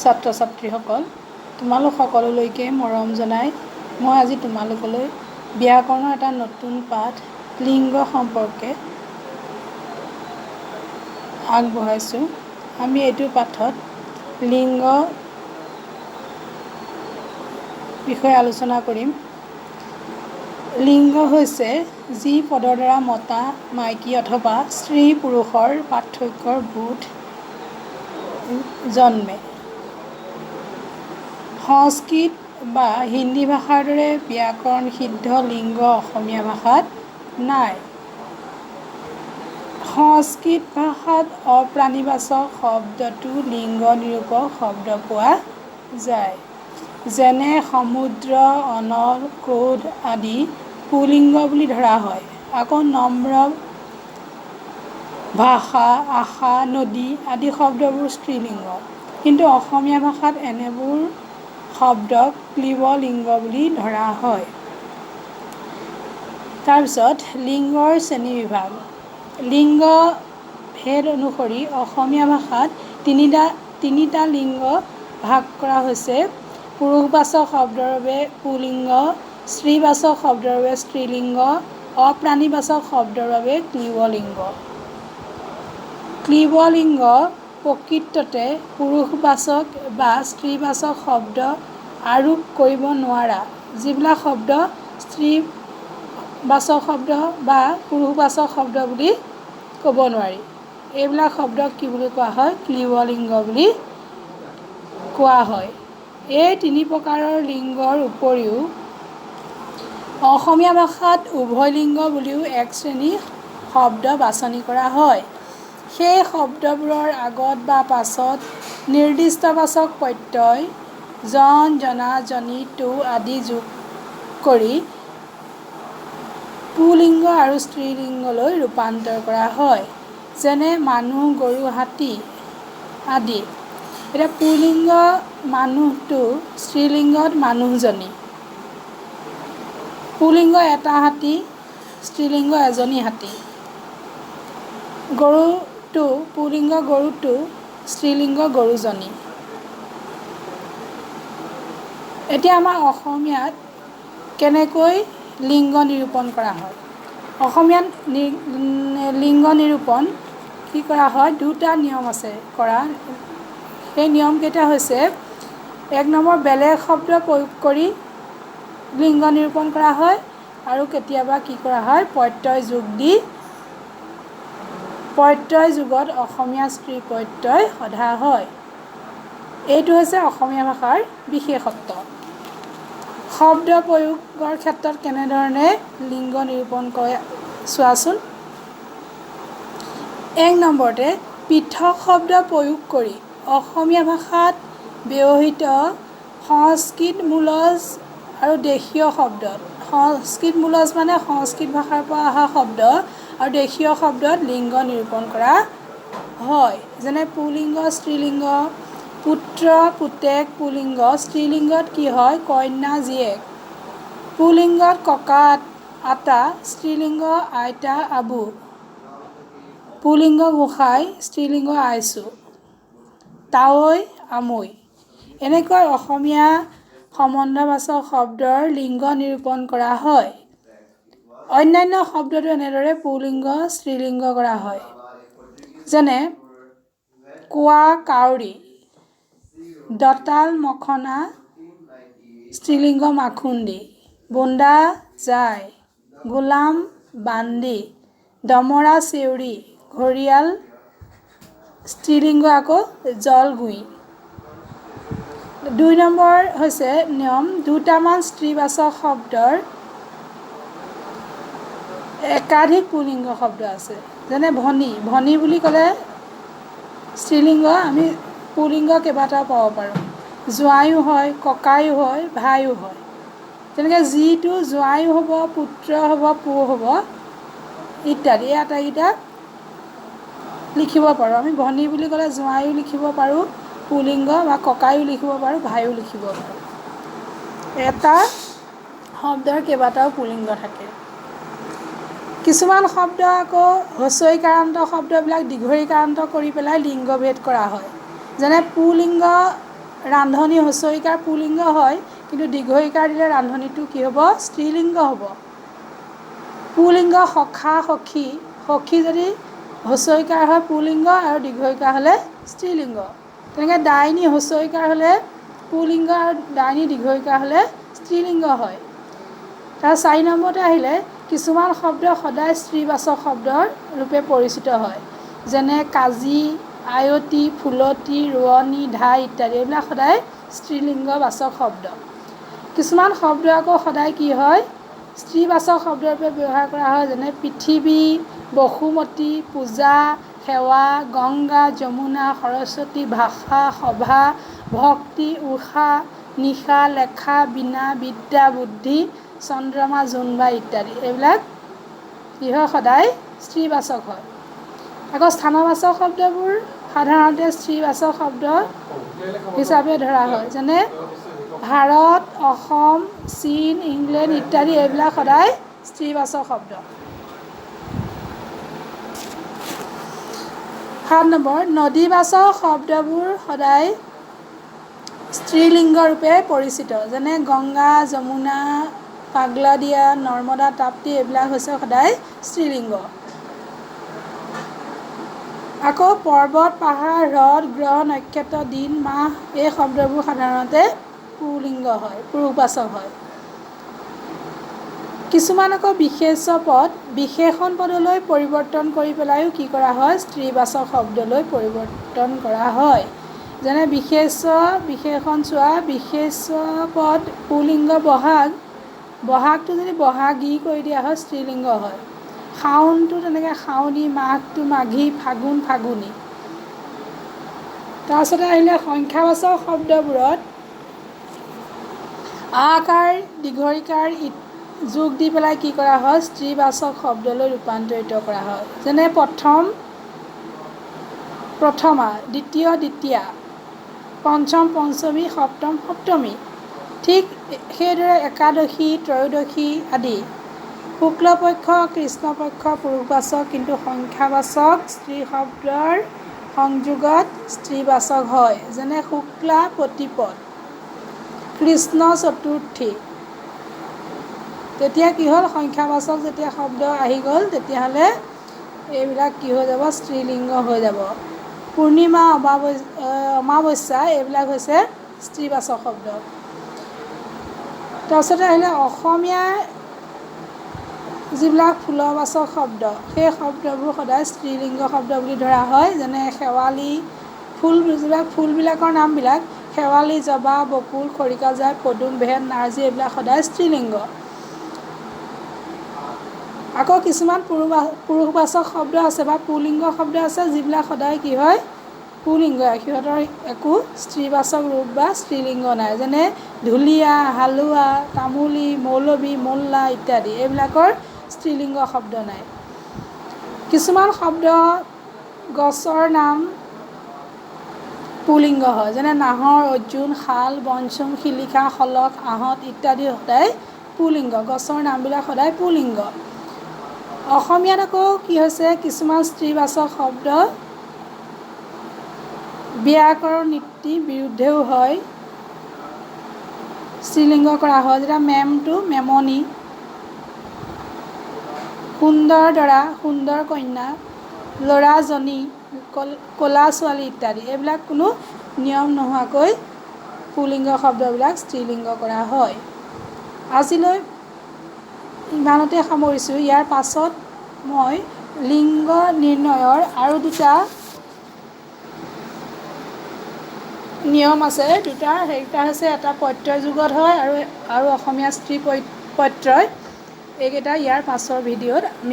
ছাত্ৰ ছাত্ৰীসকল, তোমালোক সকলোলৈকে মৰম জনাই মই আজি তোমালোকলৈ ব্যাকৰণৰ এটা নতুন পাঠ লিংগ সম্পৰ্কে আগবঢ়াইছোঁ। আমি এইটো পাঠত লিংগ বিষয়ে আলোচনা কৰিম। লিংগ হৈছে যি পদৰ দ্বাৰা মতা মাইকী অথবা স্ত্ৰী পুৰুষৰ পাৰ্থক্যৰ বোধ জন্মে। সংস্কৃত বা হিন্দী ভাষাৰ দৰে ব্যাকৰণ সিদ্ধ লিংগ অসমীয়া ভাষাত নাই। সংস্কৃত ভাষাত অপ্ৰাণীবাচক শব্দটো লিংগ নিৰূপক শব্দ পোৱা যায়, যেনে সমুদ্ৰ, অনল, ক্ৰোধ আদি পুলিংগ বুলি ধৰা হয়। আকৌ নম্ৰ, ভাষা, আশা, নদী আদি শব্দবোৰ স্ত্ৰীলিংগ, কিন্তু অসমীয়া ভাষাত এনেবোৰ শব্দক ক্লীৱ লিংগ বুলি ধৰা হয়। তাৰপিছত লিংগৰ শ্ৰেণীবিভাগ। লিংগ ভেদ অনুসৰি অসমীয়া ভাষাত তিনিটা লিংগ ভাগ কৰা হৈছে। পুৰুষবাচক শব্দৰ বাবে পুলিংগ, স্ত্ৰীবাচক শব্দৰ বাবে স্ত্ৰীলিংগ, অপ্ৰাণীবাচক শব্দৰ বাবে ক্লীৱলিংগ। ক্লীৱলিংগ প্ৰকৃততে পুৰুষবাচক বা স্ত্ৰীবাচক শব্দ আৰোপ কৰিব নোৱাৰা, যিবিলাক শব্দ স্ত্ৰীবাচক শব্দ বা পুৰুষবাচক শব্দ বুলি ক'ব নোৱাৰি, এইবিলাক শব্দক কি বুলি কোৱা হয়? ক্লীৱলিংগ বুলি কোৱা হয়। এই তিনি প্ৰকাৰৰ লিংগৰ উপৰিও অসমীয়া ভাষাত উভয়লিংগ বুলিও এক শ্ৰেণী শব্দ বাছনি কৰা হয়। সেই শব্দবোৰৰ আগত বা পাছত নিৰ্দিষ্টবাচক প্ৰত্যয় জন, জনা, জনী, টো আদি যোগ কৰি পুলিংগ আৰু স্ত্ৰীলিংগলৈ ৰূপান্তৰ কৰা হয়, যেনে মানুহ, গৰু, হাতী আদি। এতিয়া পুলিংগ মানুহটো, স্ত্ৰীলিংগত মানুহজনী। পুলিংগ এটা হাতী, স্ত্ৰীলিংগ এজনী হাতী। গৰুটো পুলিংগ গৰুটো, স্ত্ৰীলিংগ গৰুজনী। এতিয়া আমাৰ অসমীয়াত কেনেকৈ লিংগ নিৰূপণ কৰা হয়? অসমীয়াত লিংগ নিৰূপণ কি কৰা হয়? দুটা নিয়ম আছে কৰা। সেই নিয়মকেইটা হৈছে, এক নম্বৰ বেলেগ শব্দ প্ৰয়োগ কৰি লিংগ নিৰূপণ কৰা হয়, আৰু কেতিয়াবা কি কৰা হয়, প্ৰত্যয় যোগ দি প্ৰত্যয় যুগত অসমীয়া স্ত্ৰী প্ৰত্যয় সধা হয়। এইটো হৈছে অসমীয়া ভাষাৰ বিশেষত্ব। শব্দ প্ৰয়োগৰ ক্ষেত্ৰত কেনেধৰণে লিংগ নিৰূপণ কৰে চোৱাচোন। এক নম্বৰতে পৃথক শব্দ প্ৰয়োগ কৰি অসমীয়া ভাষাত ব্যৱহৃত সংস্কৃত মূলজ আৰু দেশীয় শব্দত, সংস্কৃত মূলজ মানে সংস্কৃত ভাষাৰ পৰা অহা শব্দ, আৰু দেশীয় শব্দত লিংগ নিৰূপণ কৰা হয়, যেনে পুলিংগ স্ত্ৰীলিংগ, পুত্ৰ পুতেক পুলিংগ, স্ত্ৰীলিংগত কি হয়? কন্যা জীয়েক। পুলিংগত ককা আতা, স্ত্ৰীলিংগ আইতা আবু। পুলিংগ গোসাঁই, স্ত্ৰীলিংগ আইচু, তাৱৈ আমৈ। এনেকৈ অসমীয়া সম্বন্ধবাচক শব্দৰ লিংগ নিৰূপণ কৰা হয়। অন্যান্য শব্দটো এনেদৰে পুলিংগ স্ত্ৰীলিংগ কৰা হয়, যেনে কোৱা কাউৰী, দতাল মখনা, স্ত্ৰীলিংগ মাখুন্দি, বোন্দা জাই, গোলাম বান্দি, দমৰা চেউৰী, ঘৰিয়াল, স্ত্ৰীলিংগ আকৌ জলগুঁই। দুই নম্বৰ হৈছে নিয়ম, দুটামান স্ত্ৰীবাচক শব্দৰ একাধিক পুলিংগ শব্দ আছে, যেনে ভনী। ভনী বুলি ক'লে স্ত্ৰীলিংগ, আমি পুলিংগ কেইবাটাও পাব পাৰোঁ। জোঁৱাইও হয়, ককায়ো হয়, ভায়ো হয়। তেনেকৈ যিটো জোঁৱাইও হ'ব, পুত্ৰ হ'ব, পো হ'ব ইত্যাদি, এই আটাইকেইটা লিখিব পাৰোঁ। আমি ভনী বুলি ক'লে জোঁৱাইও লিখিব পাৰোঁ পুলিংগ, বা ককায়ো লিখিব পাৰোঁ, ভায়ো লিখিব পাৰোঁ। এটা শব্দৰ কেইবাটাও পুলিংগ থাকে। কিছুমান শব্দ আকৌ হ্ৰস্বইকাৰান্ত শব্দবিলাক দীৰ্ঘইকাৰান্ত কৰি পেলাই লিংগভেদ কৰা হয়, যেনে পুলিংগ ৰান্ধনী হস্ৰ ই কাৰ পুলিংগ হয়, কিন্তু দীৰ্ঘ ঈকাৰ দিলে ৰান্ধনীটো কি হ'ব? স্ত্ৰীলিংগ হ'ব। পুলিংগ সখা সখী, সখী যদি হস্ৰ ই কাৰ হয় পুলিংগ আৰু দীৰ্ঘ ঈকাৰ হ'লে স্ত্ৰীলিংগ। তেনেকৈ ডাইনী হস্ৰ ই কাৰ হ'লে পুলিংগ আৰু ডাইনী দীৰ্ঘ ঈকাৰ হ'লে স্ত্ৰীলিংগ হয়। তাৰ 4 নম্বৰতে আহিলে কিছুমান শব্দ সদায় স্ত্ৰীবাচক শব্দৰ ৰূপে পৰিচিত হয়, যেনে কাজী, আয়তী, ফুলতী, ৰোৱনী, ধাই ইত্যাদি। এইবিলাক সদায় স্ত্ৰীলিংগবাচক শব্দ। কিছুমান শব্দ আকৌ সদায় কি হয়? স্ত্ৰীবাচক শব্দৰূপে ব্যৱহাৰ কৰা হয়, যেনে পৃথিৱী, বসুমতী, পূজা, সেৱা, গংগা, যমুনা, সৰস্বতী, ভাষা, সভা, ভক্তি, ঊষা, নিশা, লেখা, বীণা, বিদ্যা, বুদ্ধি, চন্দ্ৰমা, জোনবাই ইত্যাদি। এইবিলাক কি হয়? সদায় স্ত্ৰীবাচক হয়। আকৌ স্থানবাচক শব্দবোৰ সাধাৰণতে স্ত্ৰীবাচক শব্দ হিচাপে ধৰা হয়, যেনে ভাৰত, অসম, চীন, ইংলেণ্ড ইত্যাদি। এইবিলাক সদায় স্ত্ৰীবাচক শব্দ। 7 নম্বৰ, নদীবাচক শব্দবোৰ সদায় স্ত্ৰীলিংগ ৰূপে পৰিচিত, যেনে গংগা, যমুনা, পাগলাদিয়া, নৰ্মদা, তাপ্তি। এইবিলাক হৈছে সদায় স্ত্ৰীলিংগ। আকৌ পৰ্বত, পাহাৰ, হ্ৰদ, গ্ৰহ, নক্ষত্ৰ, দিন, মাহ এই শব্দবোৰ সাধাৰণতে পুলিংগ হয়, পুৰুষবাচক হয়। কিছুমান আকৌ বিশেষ্য পদ বিশেষণ পদলৈ পৰিৱৰ্তন কৰি পেলাইও কি কৰা হয়? স্ত্ৰীবাচক শব্দলৈ পৰিৱৰ্তন কৰা হয়। যেনে বিশেষ্য বিশেষণ চোৱা, বিশেষ্য পদ পুলিংগ বহাগ, বহাগটো যদি বহাগী কৰি দিয়া হয় স্ত্ৰীলিংগ হয়। শাওনটো তেনেকৈ শাওনী, মাঘটো মাঘী, ফাগুন ফাগুনী। তাৰপিছতে আহিলে সংখ্যাবাচক শব্দবোৰত আকাৰ দীৰ্ঘ ঈকাৰ যোগ দি পেলাই কি কৰা হয়? স্ত্ৰীবাচক শব্দলৈ ৰূপান্তৰিত কৰা হয়। যেনে প্ৰথম প্ৰথমা, দ্বিতীয় দ্বিতীয়া, পঞ্চম পঞ্চমী, সপ্তম সপ্তমী। ঠিক সেইদৰে একাদশী, ত্ৰয়োদশী আদি। শুক্লপক্ষ, কৃষ্ণপক্ষ পুৰুষবাচক, কিন্তু সংখ্যাবাচক স্ত্ৰী শব্দৰ সংযোগত স্ত্ৰীবাচক হয়, যেনে শুক্লা প্ৰতিপদ, কৃষ্ণ চতুৰ্থী। তেতিয়া কি হ'ল? সংখ্যাবাচক যেতিয়া শব্দ আহি গ'ল তেতিয়াহ'লে এইবিলাক কি হৈ যাব? স্ত্ৰীলিংগ হৈ যাব। পূৰ্ণিমা, অমাৱস্যা এইবিলাক হৈছে স্ত্ৰীবাচক শব্দ। তাৰপিছতে আহিলে অসমীয়া যিবিলাক ফুলবাচক শব্দ, সেই শব্দবোৰ সদায় স্ত্ৰীলিংগ শব্দ বুলি ধৰা হয়, যেনে শেৱালি ফুল, যিবিলাক ফুলবিলাকৰ নামবিলাক শেৱালি, জবা, বকুল, খৰিকাজাই, পদুম, ভেট, নাৰ্জী এইবিলাক সদায় স্ত্ৰীলিংগ। আকৌ কিছুমান পুৰুষবাচক শব্দ আছে বা পুলিংগ শব্দ আছে, যিবিলাক সদায় কি হয়? পুলিংগ, সিহঁতৰ একো স্ত্ৰীবাচক ৰূপ বা স্ত্ৰীলিংগ নাই, যেনে ঢুলীয়া, হালোৱা, তামুলী, মৌলবী, মোল্লা ইত্যাদি। এইবিলাকৰ স্ত্ৰীলিংগ শব্দ নাই। কিছুমান শব্দ গছৰ নাম পুলিংগ হয়, যেনে নাহৰ, অৰ্জুন, শাল, বনচুম, শিলিখা, শলখ, আহঁত ইত্যাদি সদায় পুলিংগ। গছৰ নামবিলাক সদায় পুলিংগ। অসমীয়াত আকৌ কি হৈছে? কিছুমান স্ত্ৰীবাচক শব্দ ব্যাকৰণ নীতিৰ বিৰুদ্ধেও হয়, স্ত্ৰীলিংগ কৰা হয়। যেতিয়া মেমটো মেমনি, সুন্দৰ দৰা, সুন্দৰ কন্যা, ল'ৰাজনী, ক'লা ছোৱালী ইত্যাদি। এইবিলাক কোনো নিয়ম নোহোৱাকৈ পুলিংগ শব্দবিলাক স্ত্ৰীলিংগ কৰা হয়। আজিলৈ ইমানতে সামৰিছোঁ। ইয়াৰ পাছত মই লিংগ নিৰ্ণয়ৰ আৰু দুটা নিয়ম আছে, দুটা, সেইকেইটা হৈছে এটা প্ৰত্যয় যুগত হয় আৰু অসমীয়া স্ত্ৰী প্ৰত্যয়। এইকেইটা ইয়াৰ পাছৰ ভিডিঅ'ত আমি